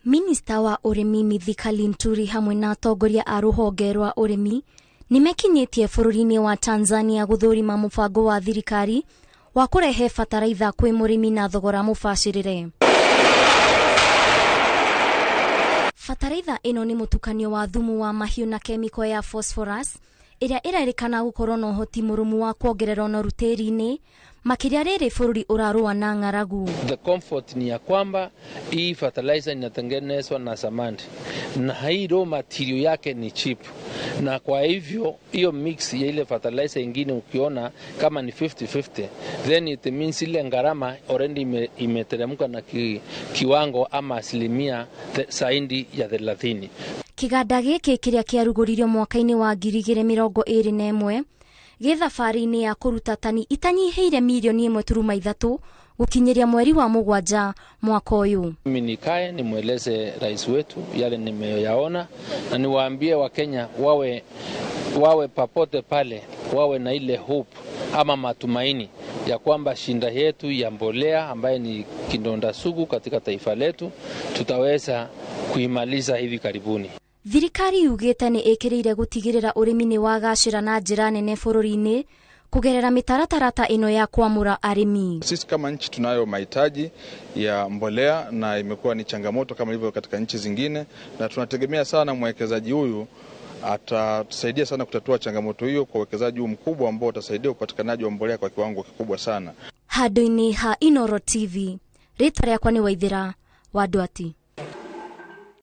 Minista wa ũrĩmi Mithika Linturi hamwe na atongoria a rũhonge rwa ũrĩmi nĩmekinyĩtie bũrũri-inĩ wa Tanzania gũthũrima mũbango wa thirikari wa kũrehe bataraitha kwĩ mũrĩmi na thogora mũbacĩrĩre. Bataraitha ĩno nĩ mũtukanio wa thumu wa mahiũ na kemiko ya phosphorus ĩrĩa ĩrerĩkana gũkorwo na ũhoti mũrũmu wa kuongerera ũnoru tĩri-inĩ makĩria rĩrĩ bũrũri ũrarũa na ng'aragu. The comfort ni ya kwamba hii fertilizer inatengenezwa na samandi na hii raw material yake ni cheap, na kwa hivyo hiyo mix ya ile fertilizer ingine ukiona kama ni 50-50, then it means ile gharama already imeteremka na kiwango ama asilimia zaidi ya 30. Kĩganda gĩkĩ kĩrĩa kĩarugũririo mwaka-inĩ wa 2021 gĩ thabarĩ-inĩ ya kũruta tani itanyihĩire mirioni 1.3 gũkinyĩria mweri wa 7 mwaka ũyũ. Mimi nikae nimweleze rais wetu yale nimeyaona na niwaambie Wakenya wawe papote pale wawe na ile hope ama matumaini ya kwamba shinda yetu ya mbolea ambaye ni kidonda sugu katika taifa letu tutaweza kuimaliza hivi karibuni. Thirikari yugĩte nĩ ĩkĩrĩire gũtigĩrĩra ũrĩmi nĩ wagacĩra na njĩra nene bũrũri-inĩ kugerera mĩtaratara ta ĩno ya kuamũra arĩmi. Sisi kama nchi tunayo mahitaji ya mbolea na imekuwa ni changamoto kama ilivyo katika nchi zingine, na tunategemea sana mwekezaji huyu atatusaidia sana kutatua changamoto hiyo kwa uwekezaji huu mkubwa ambao utasaidia upatikanaji wa mbolea kwa kiwango kikubwa sana. Handũ-inĩ ha Inooro TV, rĩtwa rĩakwa nĩ Waithĩra wa Ndwati.